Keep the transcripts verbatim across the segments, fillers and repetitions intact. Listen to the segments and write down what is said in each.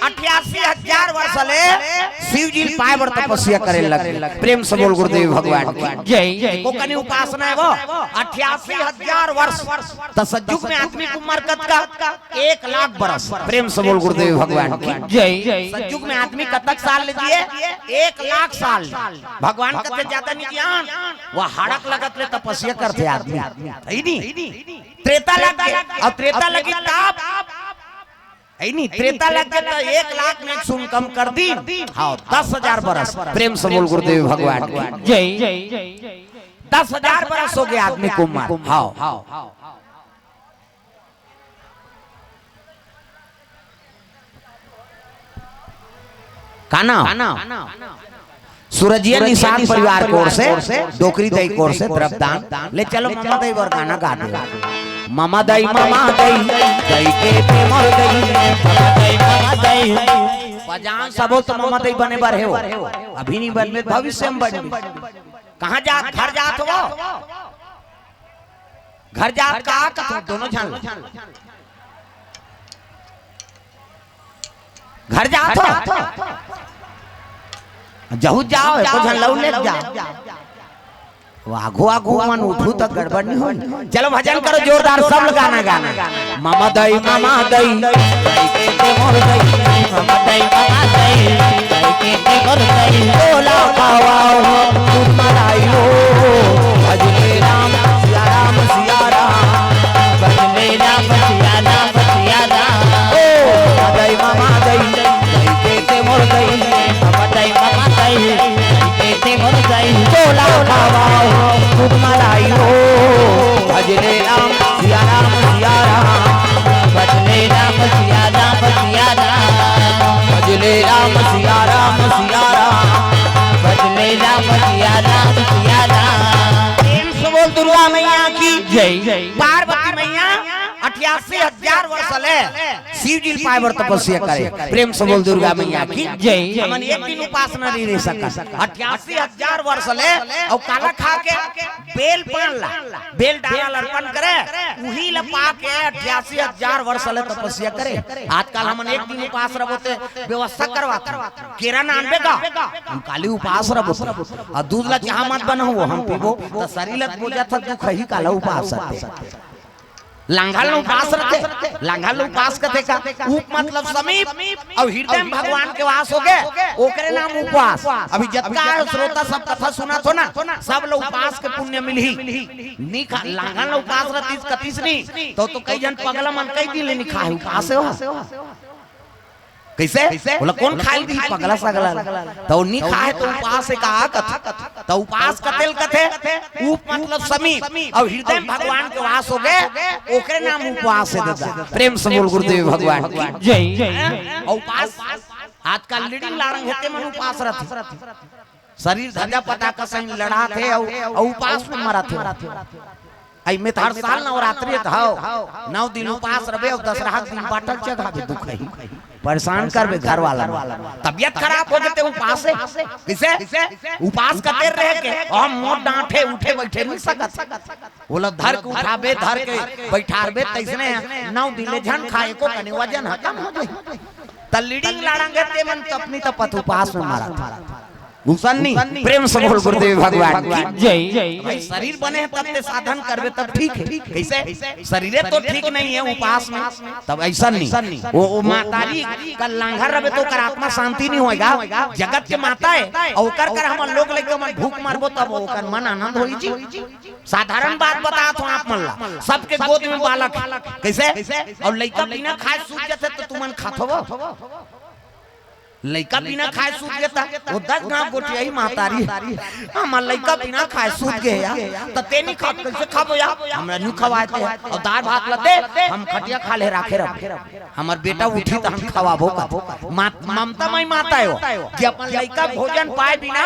अठासी हजार वर्ष ले शिव जी ल पाए बर तपस्या करे लगे। प्रेम से बोल गुरुदेव भगवान की जय। ओ कनी उपासना हे वो, अठासी हजार वर्ष। त सतयुग में आदमी के उम्र कतका? एक लाख बरस। प्रेम से बोल गुरुदेव भगवान की जय। सतयुग में आदमी कतक साल ले जिए? एक लाख साल। भगवान कथे जादा नहीं ज्ञान, वो हाड़क लगत ले तपस्या करथे आदमी, हे नी? त्रेता लग गे, अउ त्रेता लगी तब, हे नी? त्रेता लग गे त एक लाख में सुन कम कर दी। हाँ, दस हजार बरस। प्रेम से बोल गुरुदेव भगवान की जय। दस हजार बरस हो गे आदमी के उम्र। हाँ। का नाम? सूरजिया निषाद परिवार कोर से, डोकरी दई कोर से द्रव्यदान। ले चलो ममा दई बर गाना गा दे। ममा दई, ममा दई, दई के ते मोर दई। ममा दई, ममा दई। बजान सबो तो ममा दई बने बर हे वो। अभी नहीं बनबे, भविष्य में बनबे। कहाँ जात, घर जात हो? घर जात का कथो दोनों झन? घर जात हो? जहू जाओ, एको झन लऊ ले जाओ। वो आघू आघू मन उठू त गड़बड़ नहीं होई। चलो भजन करो जोरदार, सब गाना गाना। ममा दई, ममा दई, दई के ते मोर दई। ममा दई, ममा दई, दई के ते मोर दई। तोला खावाओ दूध मलाई हो, भजले राम सिया राम सिया राम। भजले राम सिया राम सिया राम। ओ ममा दई, ममा दई, दई के ते मोर दई। ममा दई, ममा दई, दई के ते मोर दई। तोला खावाओ दूध मलाई हो, भजले राम सिया राम सिया राम। भजले राम सिया राम सिया राम। भजले राम सिया राम सिया राम। भजले राम सिया राम सिया राम। प्रेम से बोल दुर्गा मैया की जय। पार्वती मैया अठासी हजार वर्ष ले शिव जी ल पाए बर तपस्या करे। प्रेम से बोल दुर्गा मैया की जय। हमन एक दिन उपास नहीं रह सकत। अठासी हजार वर्ष ले अउ काला खा के? बेल पान ला, बेल डाला ल अर्पण करे, उही ला पा के अठासी हजार वर्ष ले तपस्या करे। आजकल हमन एक दिन उपास रबो ते व्यवस्था करवात हन। केरा नानबे का? हम काली उपास रबो ते। अउ दूध ला चाह मत बनाओ, हम पीबो, त शरीर ला बोझा था दुख ही काला उपास रहते। लांघा ल उपास रथे, लांघा ल उपास कथे का? उप मतलब समीप, अउ हृदय में भगवान के वास हो गे, ओकरे नाम उपवास। अभी जतका हे श्रोता सब कथा सुनत हो ना, सब ल उपास के पुण्य मिलही। नी खा, लांघा ल उपास रथिस कथिस नी, तो, तो कई झन पगला मन कई दिन ले नी खाए, उपास हे वो। कइसे? बोला, कोन खाय ल दिही पगला सगला ल? त ओ नी खाय त उपास हे का कथे? त उपास कते ल कथे? उप मतलब समीप, अउ हृदय म भगवान के वास होगे, ओकरे नाम उपवास हे ददा। प्रेम से बोल गुरुदेव भगवान की जय। अउ उपास, आजकल लीडिंग लाड़ंग हे ते मन उपास रथे। शरीर धजा पटाखा संग लड़ात हे अउ, अउ उपास म मरत हे। अई में त हर साल नवरात्रि त हव, नौ दिन उपास रबे अउ दसरहा के दिन बाटल चघाबे दुखही। परेशान करबे घर वाला मन। तबियत खराब होगे ते उपास हे। कइसे? उपास कते रहे के? हम मोर डांठे उठे बइठे नइ सकत। ओला धर के उठाबे, धर के बइठारबे, तइसने नौ दिन ले झन खा, एको कनी वजन ह कम हो जाही। त लीडिंग लाड़ंग हे ते मन त अपनी त पत उपास म मरत। गुसन नी, प्रेम से बोल गुरुदेव भगवान की जय। भाई, शरीर बने हे तब ते साधन करबे तब ठीक हे। कइसे? शरीरे तो ठीक नइ हे उपास म, तब अइसन नी। ओ, ओ मातारी का लांघर रबे तो ओकर आत्मा शांति नइ होय गा। जगत के माता हे, अउ ओकर कर हमन लोग लइका मन भूख मरबो तब ओकर मन आनंद होई जी। साधारण बात बतात हों आप मन ला, सबके गोद म बालक हे। कइसे? अउ लइका बिना खाय सूत जथे त तुमन खाथो वो? लइका बिना खाय सूत गे त ओ दस गांव गोठियाही महतारी, हमर लइका बिना खाय सूत गे हे या, त ते नी खात, कइसे खाबो या? हमरा नी खवाय ते, अउ दार भात ल दे, हम खटिया खाल्हे राखे रहो। हमर बेटा उठही त हम खवाबो कथे। मात-, ममता मई माता हे वो, कि अपन लइका भोजन पाय बिना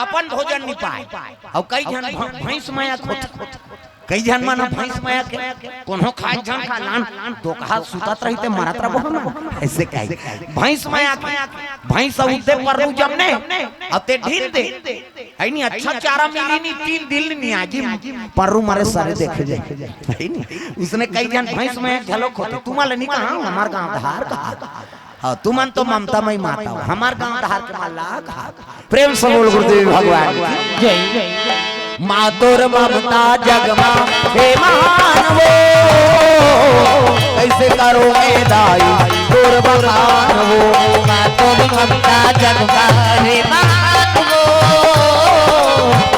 अपन भोजन नी पाय। अउ कई झन भ-, भैंस मया होथे। कई झन मन ह भैंस मया के, कोनो खाय झन खा लान, दोकहा सुतत रही ते मरत रबो हमन। अइसे कही। भैंस मया के, भैंस ह उठे पररू जमने, अउ ते ढील दे। हइ नी, अच्छा चारा मिली नी, तीन दिन नी आजी, पररू मरे सरे देखे जाय। हइ नी? उसने कई झन भैंस मया घलो होथे। तुमन ल नी कहा, हमर गांव धार कहा। हाँ, तुमन तो ममता मई माता हो, हमर गांव डहर के मल्ला कहा। प्रेम से बोल गुरुदेव भगवान की। जय। माँ तोर ममता जग मा हे महान वो, कैसे करो मैं दाई तोर बखान वो। माँ तोर ममता जग मा हे महान वो,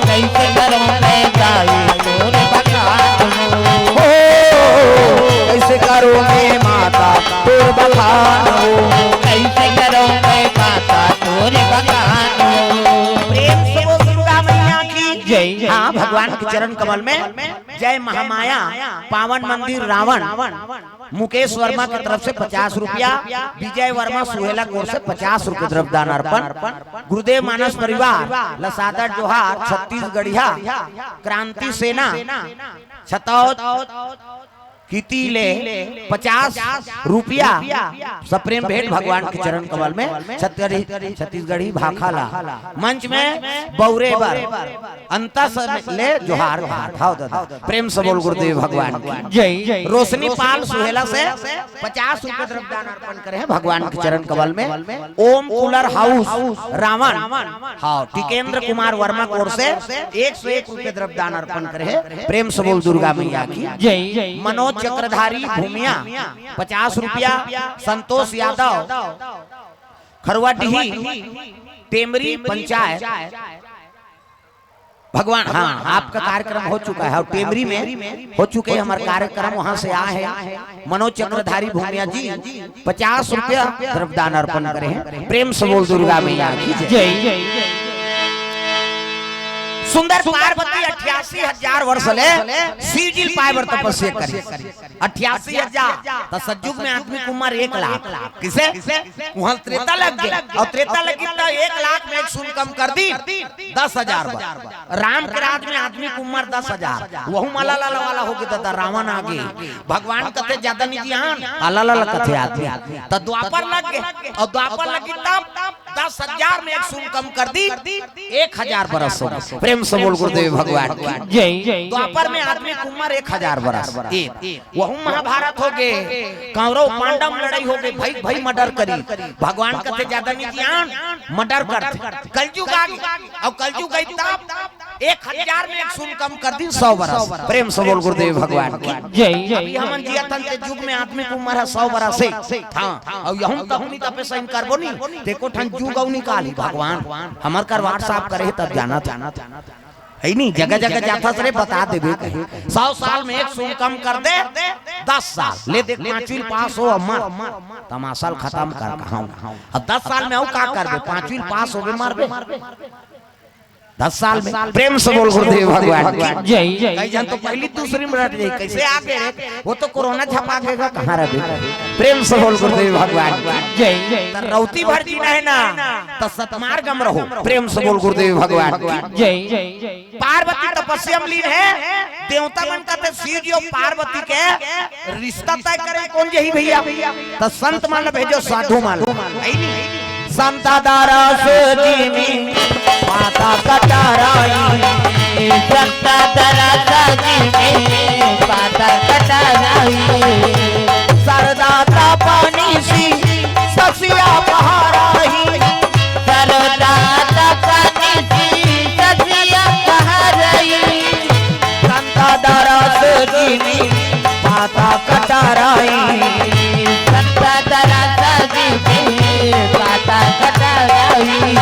कैसे करो मैं दाई तोर बखान वो। हो, कैसे करो मैं माता तोर बखान हो। कैसे करो मैं माता तोर बखान हो। प्रेम से बोल दुर्गा मैया की जय। हाँ, भगवान के चरण कमल में जय महामाया, पावन मंदिर रावण, मुकेश वर्मा की तरफ से पचास रुपया, विजय वर्मा सुहेला कोर से पचास रुपये द्रव्यदान अर्पण, गुरुदेव मानस परिवार ल सादर जोहार, छत्तीसगढ़िया क्रांति सेना छतौद किती ले पचास रुपया सप्रेम भेंट भगवान के चरण कमल में छत्तीसगढ़ी, छत्तीसगढ़ी भाखा ला मंच में बउरे बर अंतस ले जोहार घाट। हाव दादा, प्रेम से बोल गुरुदेव भगवान की जय। रोशनी पाल सुहेला से पचास रुपये द्रव्यदान अर्पण करे हे भगवान के चरण कमल में। ओम कूलर हाउस रावण, हाँ, टिकेंद्र कुमार वर्मा कोर से एक सौ एक रुपये द्रव्यदान अर्पण करे हे। प्रेम से बोल दुर्गा मैया की जय। मनोज चक्रधारी भूमिया पचास रुपया, संतोष यादव खरवाडीही टेमरी पंचायत। भगवान, हाँ, आपका कार्यक्रम हो चुका है और टेमरी में हो चुके हैं हमारे कार्यक्रम, वहां से आए हैं मनोज चक्रधारी भूमिया जी, पचास रुपया द्रव्यदान अर्पण करे हे। प्रेम से बोल दुर्गा मैया की जय। जय। सुंदर पार्वती अट्ठासी हजार वर्ष ले शिव जी पाए बर तपस्या करी। अट्ठासी हजार, त सतयुग में आदमी के उम्र एक लाख। किसे? वहां त्रेता लग गए, और त्रेता लगी त एक लाख में एक शून्य कम कर दी, दस हजार बर। राम के राज में आदमी के उम्र दस हजार, वहू म अलाला वाला होगे दादा, रावण आगे। भगवान कथे ज्यादा नहीं जिहान, अलाला कथे आदमी। त द्वापर लग गए, और द्वापर लगी तब दस हजार में एक शून्य कम कर दी, एक हजार बरस हो गए। प्रेम से बोल गुरुदेव भगवान की जय। द्वापर में आदमी के उम्र एक हजार बरस, एक। वहू महाभारत होगे, कौरव पांडव लड़ाई होगे, भाई भाई मर्डर करी। भगवान कथे ज्यादा नहीं जिहान, मर्डर कर। कलयुग आ गया, और कलयुग आई तब एक हजार में एक शून्य कम कर दी, सौ बरस। प्रेम से बोल गुरुदेव भगवान की जय। अभी हमन जियत हन ते युग में आदमी के उम्र है सौ बरस हे। हाँ, और यहू तहूनी तपे सही करबो नहीं, ते एको ठन जुग अउ निकाली भगवान। हमर कर WhatsApp करे हे तब जाना था। है नहीं, जगह जगह जाथस रे, बता देबे कहीं। सौ साल में एक शून्य कम कर दे, दस साल ले देख, पांचवी पास हो अमर, तमाशा ल खत्म कर कहाऊं। अब दस साल में अउ का करबे, पांचवी पास होबे, मरबे। दस साल में प्रेम से बोल गुरुदेव भगवान की जय। कई झन तो पहली दूसरी में रट जाई, कैसे आगे रे, वो तो कोरोना छपा के गा, कहाँ रहे? प्रेम से बोल गुरुदेव भगवान की जय। त रौती भर जीना है ना, त सतमार्ग में रहो। प्रेम से बोल गुरुदेव भगवान की जय। पार्वती तपस्या में लीन है, देवता मन कथे शिव जी अउ पार्वती के रिश्ता तय करे कोन जही भैया, त संत मन भेजो, साधु मन। संत दरस जिमि पाता कटाराई, संत दरस जिमि पाता कटाराई, सरदा तपनी सी ससिया पहाराई, सरदा तपनी सी ससिया पहाराई, संत दरस जिमि पाता कटाराई, संत दरस जिमि पाता कटाराई।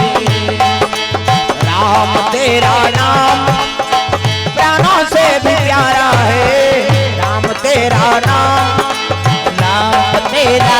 राम तेरा नाम प्राणों से भी प्यारा है, राम तेरा नाम, राम तेरा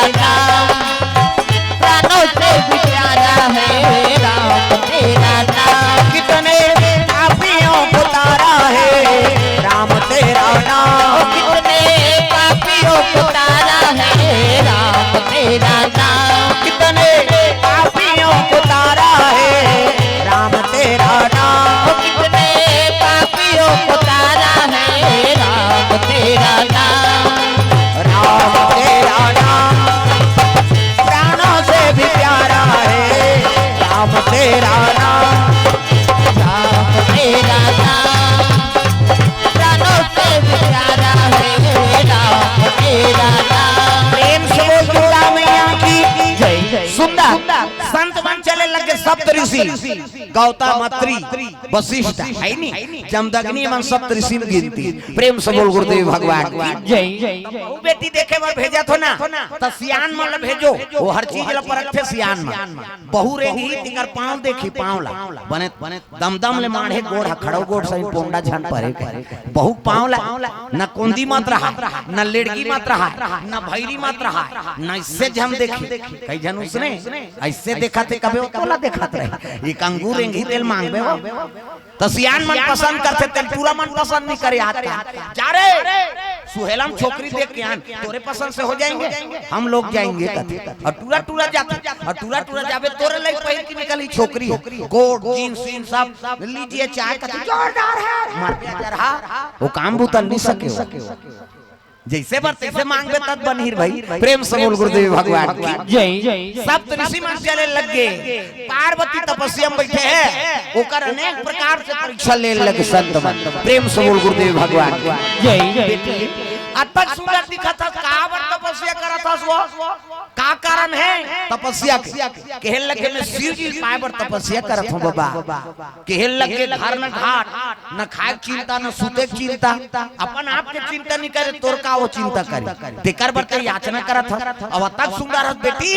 सप्त ऋषि, गौतम, अत्रि, वशिष्ठ, है नी, जमदग्नि, मन सप्त ऋषि में गिनती। प्रेम से बोल गुरुदेव भगवान की। जय। बहू बेटी देखे बर भेजत हो ना, त सियान मन ल भेजो, वो हर चीज ल परखथे सियान मन। बहू रेंगही, तिकर पाँव देखी, पाँव ला। बने दमदम ले माढ़े गोड़ ह, खड़ो गोड़ सही पोंडा झन परे के। बहू पाँव ला, न कोंदी मत रहा, न लेड़गी मत रहा, न भैरी मत रहा, न इससे झन देखी। कई झन उसने ऐसे देखा थे, कबे वो तोला देखत रहे। एक अंगूर रेंगही तेल मांगबे वो। त सियान मन पसंद करथे, तेल टूरा मन पसंद नहीं करे। आज का जा रे, सुहेलम छोकरी देख के आन, तोरे पसंद से हो जाएंगे, हम लोग जाएंगे कथे। और टूरा टूरा जाथे, और टूरा टूरा जाबे, तोरे लई पहिर के निकली छोकरी, कोट, जींस, वींस सब लीजिए, चाहे कथे जोरदार है, मार के जरहा, वो काम बुता नहीं सके हो। जैसे बर तैसे मांगबे तब बनही भाई। प्रेम से बोल गुरुदेव भगवान की। जय। सप्त ऋषि मन चले लग गे, पार्वती तपस्या में बैठे हैं, ओकर अनेक प्रकार से परीक्षा ले लगे संत मन। प्रेम से बोल गुरुदेव भगवान की। जय। बेटी, अतक सुंदर दिखत हस, काबर तपस्या करत हस वो? का कारण है तपस्या के? कहे लगे, मैं शिव जी पाए बर तपस्या करत हूँ बाबा। कहे लगे, घर न घाट, न खाए के चिंता, न सूते के चिंता, अपन आप के चिंता नहीं करे, तोर का वो चिंता करे? तेकर बर ते याचना करत हस। अब अतक सुंदर हस बेटी,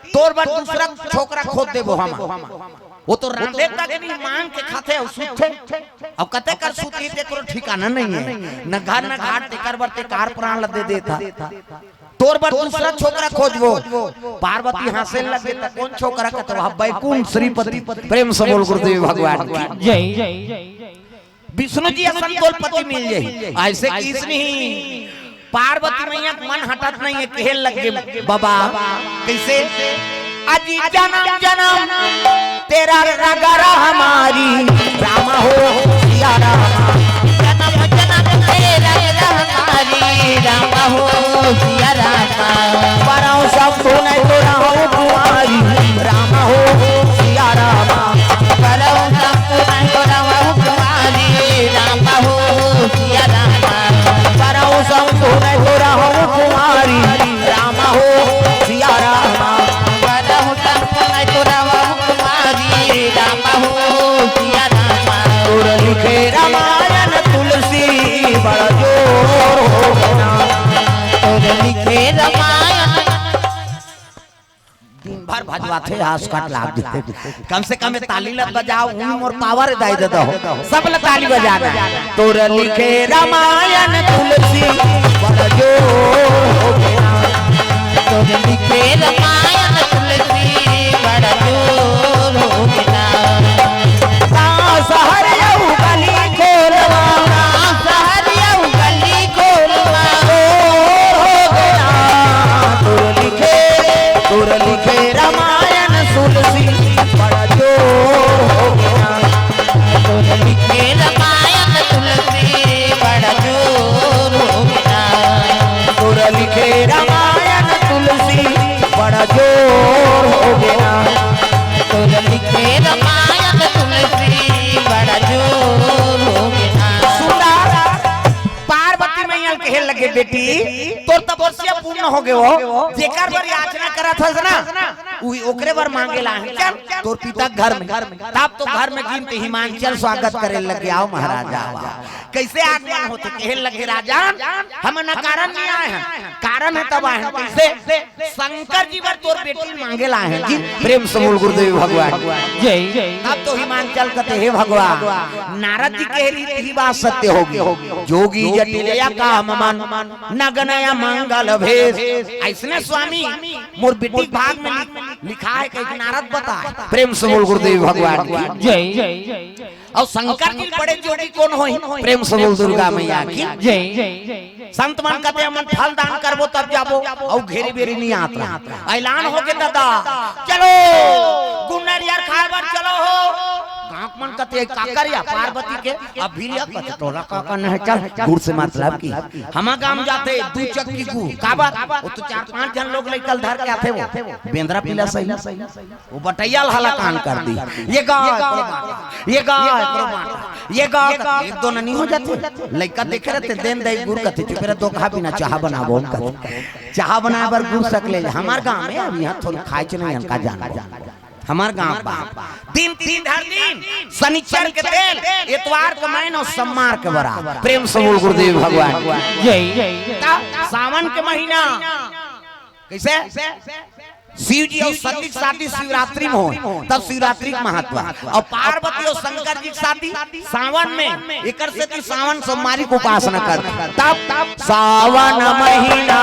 तोर बर दूसरा छोकरा खोज देबो हम। वो तो रांधे तक नहीं, मांग के खाथे अउ सूतथे। अब कते कर सूतही, तेकरो ठिकाना नहीं है, न घर न घाट, तेकर बर ते कार प्राण ल दे देत हस। तोर बर दूसरा छोकरा खोजबो। पार्वती हंसे लगे, त कौन छोकरा कथे, वह बैकुंठ श्रीपति। प्रेम से बोल गुरुदेव भगवान की। जय। विष्णु जी असन तोला पति मिल जाही। ऐसे किस नहीं, पार्वती मैया के मन हटत नहीं है, कहे लगे बाबा। कैसे? अजी जन्म जन्म तेरा रगरा हमारी, राम हो सिया राम। जन्म जन्म तेरा रगरा हमारी, राम हो सिया राम। परम शंभु नहीं तो रहु कुमारी, राम हो सिया राम। परम शंभु नहीं तो रहु कुमारी, राम हो सिया राम। परम शंभु नहीं तो रहु कुमारी, राम हो सिया राम। परम शंभु नहीं तो रहु कुमारी, राम हो सिया राम। तोर लिखे रामायण तुलसी बड़ा जोर हो गया। तोर लिखे रामायण। दिन भर भजवाथे, हंस कट लाग दे। कम से कम ये ताली ल बजाओ, उन मोर पावर दाई दे दो। सब ल ताली बजाना। तोर लिखे रामायण तुलसी बड़ा जोर हो गया। तोर लिखे रामायण तुलसी बड़ा जोर हो गया। का शहर अउ गली खोलवा, का शहर अउ गली खोलवा, जोर हो गया। तोर लिखे, तोर लिखे रामायण तुलसी बड़ा जोर हो गया। तोर लिखे रामायण तुलसी बड़ा जोर हो गया। तोर लिखे रामायण तुलसी बड़ा जोर हो गया। तोर लिखे रामायण तुलसी बड़ा जोर हो गया। सुंदर पार्वती मैया ल कहे लगे, बेटी, तोर तपस्या पूर्ण हो गए हो, जेकर बर याचना करत हस ना, उही ओकरे बर मांगे ला हे। चल तोर पिता घर में, तब तो घर में गिनत हिमांचल स्वागत करे लगे, आओ महाराज, आओ। कैसे आगमन होथे? कहे लगे, राजन, हम न कारण नहीं आए हैं, कारण है तब आए हैं। कैसे? शंकर जी बर तोर बेटी मांगे ला हे जी। प्रेम से बोल गुरुदेव भगवान। जय। तब तो हिमांचल कथे, हे भगवान, नारद जी कहे रीत ही बात सत्य होगी। जोगी जटिलया काम मन, नगनया मंगल भेष। ऐसने स्वामी मोर बेटी के भाग में लिख-, लिखा है, कहिके नारद बताए। प्रेम से बोल गुरुदेव भगवान की। जय। अउ शंकर जी बड़े जोगी कोन होही? प्रेम से बोल दुर्गा मैया की। जय। संत मन कथे, हमन फल दान करबो तब जाबो, अउ घेरी बेरी नहीं आत रहा। ऐलान हो गे दादा, चलो गुन्नर यार खाए बर चलो हो। गाँव मन कथे, काकर या पार्वती के, अब भी लिया कथे, तोला काकर नहीं, चल गुड़ से मतलब की। हमा गाँव जाथे दू चक्की गुड़, काबर? वो तो चार पांच झन लोग लइका ल धर के आथे, वो बेंदरा पीला सही। वो बटैया ल हलाकान कर दी। ये गा, ये गा, ये गा, एक दो ननी हो जाथे। लइका देखे रहते, देन दई गुड़ कथे, चुप रह, दो कहा बिना चाहा बनाबो, हम कथे। चाहा बनाए बर गुड़ सकले, हमार गाँव में अब यहाँ थोड़ी खाए च नहीं, इनका जान। हमार गांव बा। दिन तीन धर दिन, शनिचर के तेल, एतवार के मैन अउ सम्मार के बरा। प्रेम से बोल गुरुदेव भगवान। जय। त सावन के महीना कैसे शिव जी अउ सती के शादी शिवरात्रि में होय, तब शिवरात्रि के महत्व। अउ पार्वती अउ शंकर जी के शादी सावन में, एकर सेती सावन सोमवारी के उपासना कर। तब सावन महीना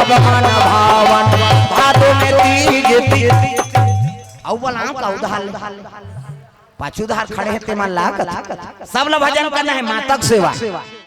अब मन भावन, भादो में तीज, तीज। अउ बोलाओ का उधार ले। पाछू धार खड़े हे ते मन ला कथा। सब ला भजन करना हे, माता के सेवा।